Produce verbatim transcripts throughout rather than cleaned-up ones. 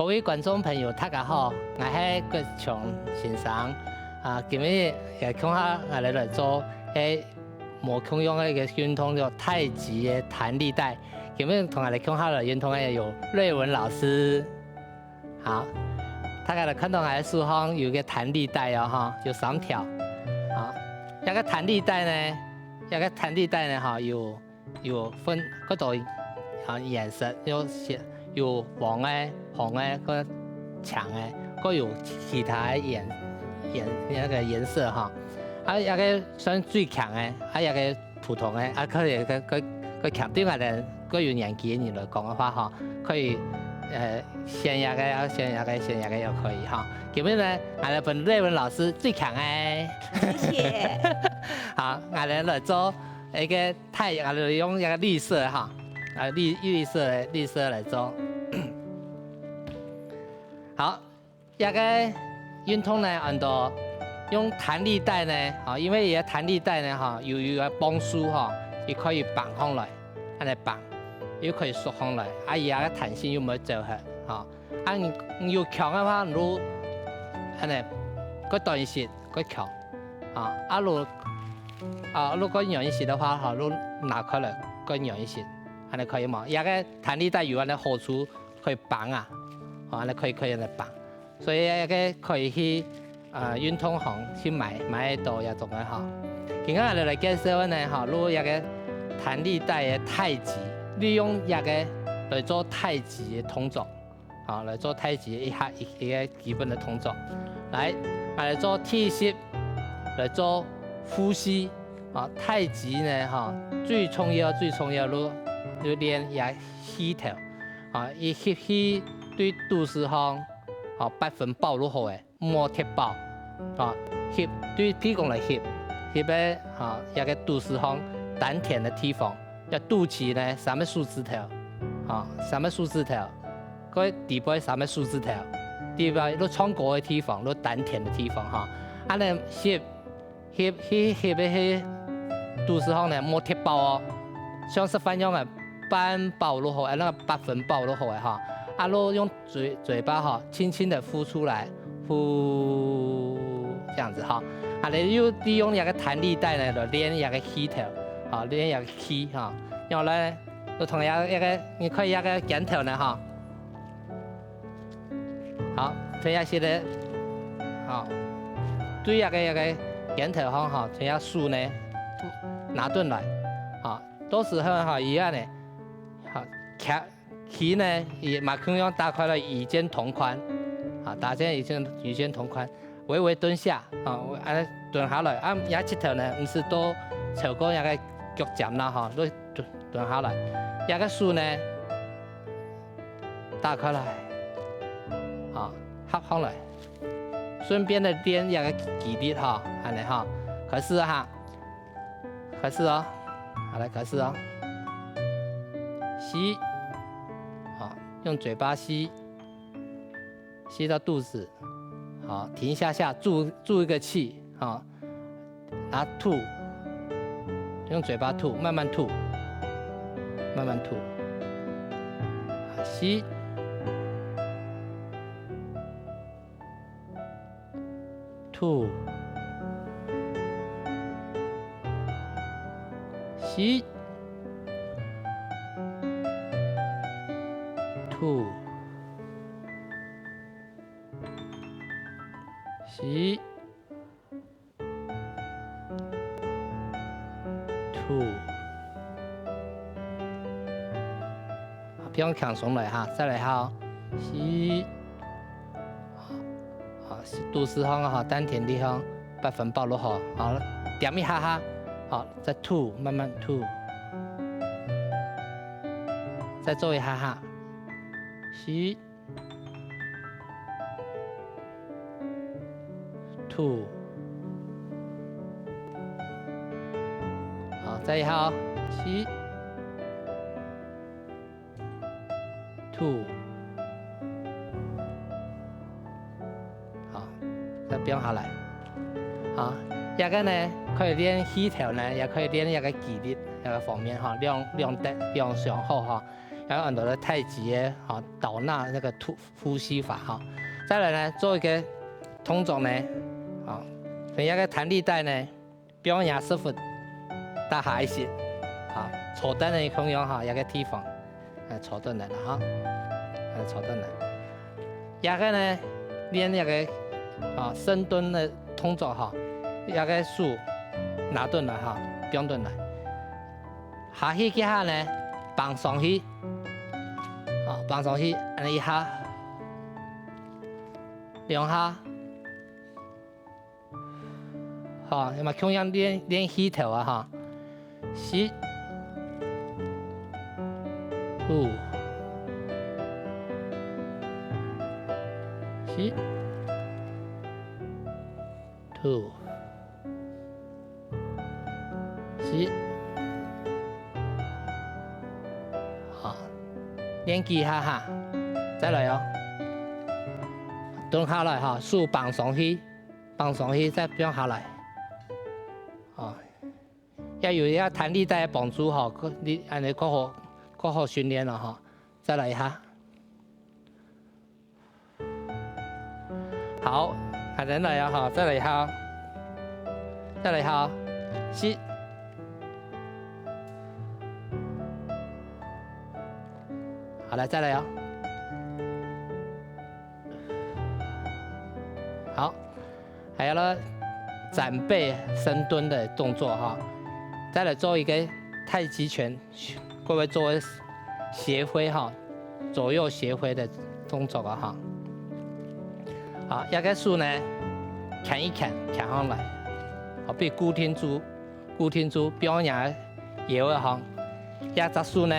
各位觀眾朋友，大家好，𠊎係國強先生。啊，今日也共下𠊎兜來做个無共樣个一個運動，叫太極个彈力帶。今日同𠊎兜共下來運動个有瑞文老師。好，大家來看到𠊎个手項有個彈力帶哦，哈，有三條。好，這個彈力帶呢，這個彈力帶呢，哈，有 有分各種啊顏色，有鮮，有黃个、紅个、个青个，各有其他个顏顏那個顏色哈。啊，一個算最強个，啊，一個普通个，啊，可以个个个強。對𠊎兜个有年紀个人來講个話哈，可以呃選一個，啊選一個，選一個也可以哈。今日呢，𠊎來分瑞文老師最強个。謝謝。好，𠊎來來做一個 太陽，用一個綠色哈，啊綠綠色个綠色來做。好，這個運動呢，安到用彈力帶呢，哈，因為這個彈力帶呢，哈，有有个幫手哈，佢可以挷上來，恁呢挷，又可以縮上來，啊，佢个彈性又毋會走忒，哈。啊，你你有強个話，你就恁呢，過短一息，過強，啊，啊，如啊，如果軟一息个話，哈，就拿開來，過軟一息，恁呢可以無？這個彈力帶有恁呢好處，可以綁啊，哦，恁呢可以可以恁呢綁，所以這個可以去呃運動行去買買得到這種个哈。今日𠊎兜來介紹个呢，哈，就這個彈力帶个太極，利用這個來做太極个動作。 好，來做太極一下一一個基本个動作。來，𠊎來做第一式，來做呼吸。啊，太極呢，哈，最重要最重要就就練這氣頭。啊，一吸氣對肚屎項，好，八分飽就好个，莫忒飽。啊，吸對鼻公來吸，吸个，啊，這個肚屎項丹田个地方，這肚臍呢，三個手指頭，啊，三個手指頭。 該底背三個手指頭，底背就唱歌个地方，就丹田个地方哈。恁呢吸吸吸吸个肚屎項呢，莫忒飽哦，像食飯樣个，半飽就好，啊，該八分飽就好个哈。啊，就用嘴嘴巴哈，輕輕的呼出來，呼，這樣子哈。啊，你又利用這個彈力帶呢，來練這個氣頭，啊，練這個氣哈。然後呢， 就同樣一個，你看一個肩頭呢哈。好，同樣式个，好，對這個這個肩頭項哈，同樣手呢拿轉來，好，到時候哈一樣呢，好，企企呢，佢嘛共樣打開了與肩同寬，啊，搭肩與肩與肩同寬。 微微蹲下，啊，恁呢蹲下來，啊，這膝頭呢，毋使到超過這個腳尖啦，吼，就蹲蹲下來。這個手呢，打開來，啊，合上來，順便呢練這個肌力哈，恁呢哈，開始哈，開始哦，好，來開始哦，吸，好，用嘴巴吸。 吸到肚子，好，停一下下，注注一個氣，好，然後吐，用嘴巴吐，慢慢吐，慢慢吐，吸，吐，吸，吐。 吸，吐。好，放輕鬆來哈，再來哈，吸，好，肚屎項哈，丹田地方，八分飽就好，好，恬一下哈，好，再吐，慢慢吐，再做一下哈，吸。 吐。好，再一下哦，吸，吐。好，再放下來。好，這個呢，可以練氣頭呢，也可以練這個肌力這個方面哈，兩兩得兩相好哈。還有很多个太極个，吼，倒納那個吐，呼吸法，吼。再來呢，做一個動作呢，吼，等一下个彈力帶呢， 放若屎朏打下一息，哈，坐等个共樣哈，這個地方，呃，坐等來了哈，呃，坐等來。這個呢，練這個，啊，深蹲个動作哈，這個手拿等來哈，放等來。下去這下呢，放上去，啊，放上去，恁呢一下，兩下， 好，那麼共樣練，練氣頭啊，哈。吸，吐，吸，吐，吸。好，練幾下哈，再來哦。蹲下來哈，手放上去。 放上去，再放下來。哦，也有這彈力帶个幫助吼，你恁呢較好，較好訓練了吼。再來一下。好，還能來啊哈，再來一下哦。再來一下哦。吸。好，來，再來哦。好。 還有呢，展背深蹲的動作哈。再來做一個太極拳，各位做个斜揮哈，左右斜揮的動作啊哈。好，這個手呢，牽一牽，牽上來，好，分固定住，固定住，放若腰仔項。這隻手呢，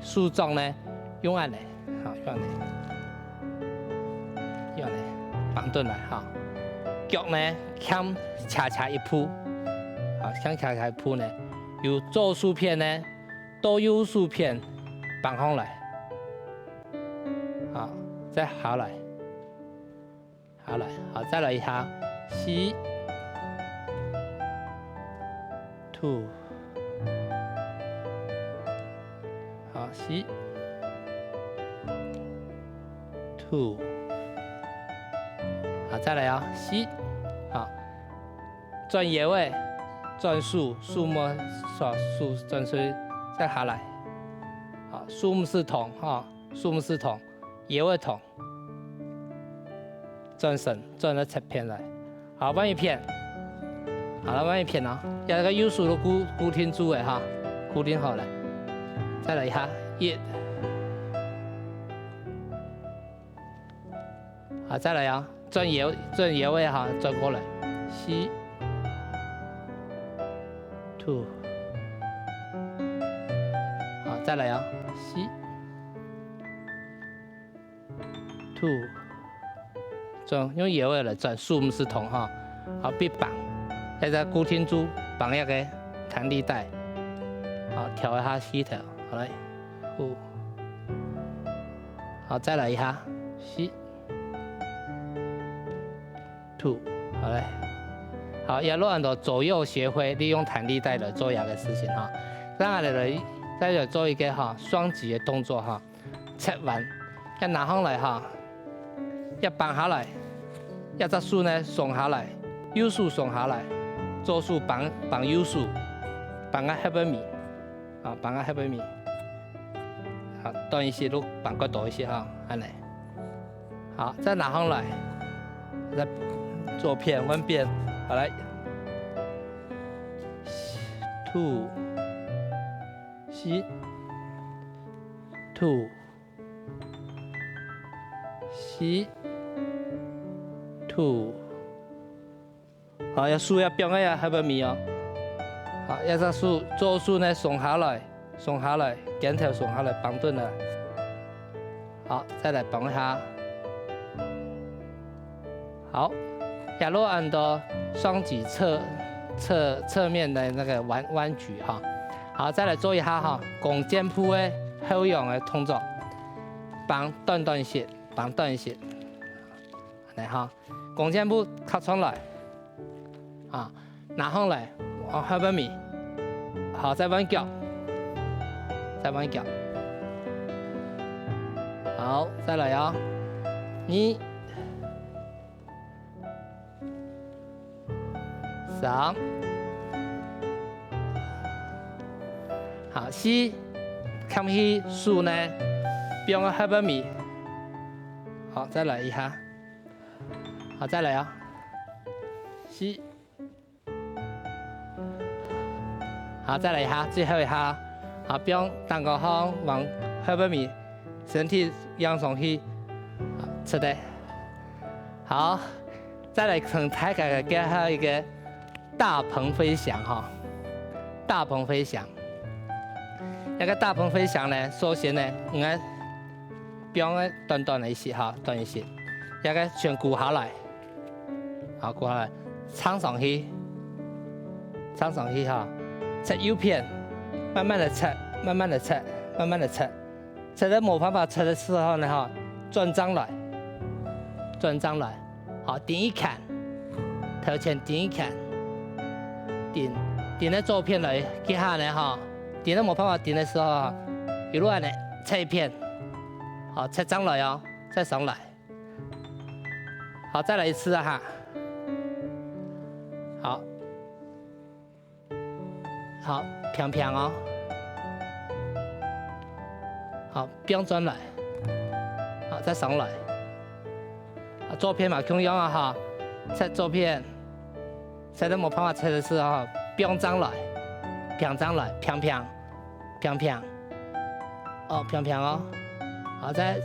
手掌呢，用恁呢，好，用恁呢。 用恁呢，放等來哈。腳呢，向斜斜一步，啊，向斜斜一步呢，由左手片呢，到右手片放上來，啊，再下來，下來，好，再來一下，吸，吐，好，吸。 吐。好，再來哦，吸。好，轉腰仔，轉手，手莫，手，手轉手，再下來。好，手毋使動哈，手毋使動，腰仔動。轉身，轉到側片來。 好，換一片。好了，換一片哦。這個右手都固，固定住了哈，固定好了。再來一下，一。好，再來啊，轉腰，轉腰仔哈，轉過來，吸，吐。好，再來啊，吸。 吐。轉，用腰仔來轉，手毋使動哈。好，分放，這隻固定住，放這個彈力帶。好，調一下氣頭，好來，呼。好，再來一下，吸。 吐，好嘞。好，這就安到左右斜揮，利用彈力帶來做這個事情哈。再來來，再來做一個哈，雙擊的動作哈，側彎，這拿上來哈，這放下來，這隻手呢，鬆下來，右手鬆下來，左手放，放右手，放个後背面，啊，放个後背面，啊，短一些，就放較多一些哈，恁呢。 好，再拿上來，再左片換片，好來，吐，吸，吐，吸，吐。 好，這手也放个也後背面哦。好，這隻手，左手呢，鬆下來，鬆下來，肩頭鬆下來，放等來。好，再來放一下。好，這就安到雙擊側，側，側面的那個彎，彎舉哈。好，再來做一下哈，弓箭步的後仰的動作，放短短些，放短一些。恁呢哈。 弓箭步踏上來，啊，拿上來，往後背面，好，再換腳，再換腳，好，再來哦。二、三。好，四，崁起手呢，放个後背尾。好，再來一下。好，再來哦。四。 好，再來一下，最後一下。好，放等个項往後背面，身體仰上去，好，直个。好，再來同大家介紹一個大鵬飛翔哈，大鵬飛翔。那個大鵬飛翔呢，首先呢，應該放个短短个一息哈，短一息，那個全跍下來。 好，過來，撐上去，撐上去哈，側右片，慢慢个側，慢慢个側，慢慢个側，側到無辦法側个時候呢哈，轉正來，轉正來，好，頂一拳，頭前頂一拳，頂，頂个左片來，這下呢哈，頂到無辦法頂个時候哈，一路恁呢，側一片，好，側正來哦，再上來。 好，再來一次啊哈。好，好，平平哦。好，放轉來。好，再上來。啊，左片嘛，共樣啊哈，側左片，側到無辦法側个時候哈，放正來，平正來，平平。 平平，哦，平平哦。好，再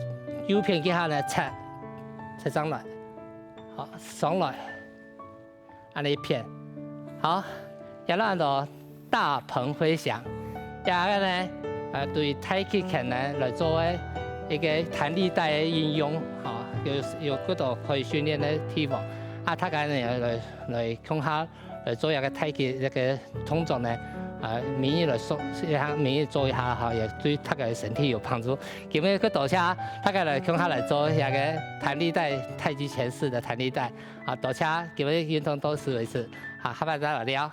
右片這下呢，側，側正來，好，上來，恁呢一片，好，這下安到大鵬飛翔，這個呢，呃，對太極拳呢來做个一個彈力帶个應用，吼，有，有幾多可以訓練个地方，啊，大家呢來，來共下 來做一個太極一個動作呢，啊，每日來做一下，每日做一下哈，也對大家个身體有幫助。今日个多謝大家來共下來做一個彈力帶，太極拳式个彈力帶。啊，多謝今日運動到此為止，好，下擺再來尞。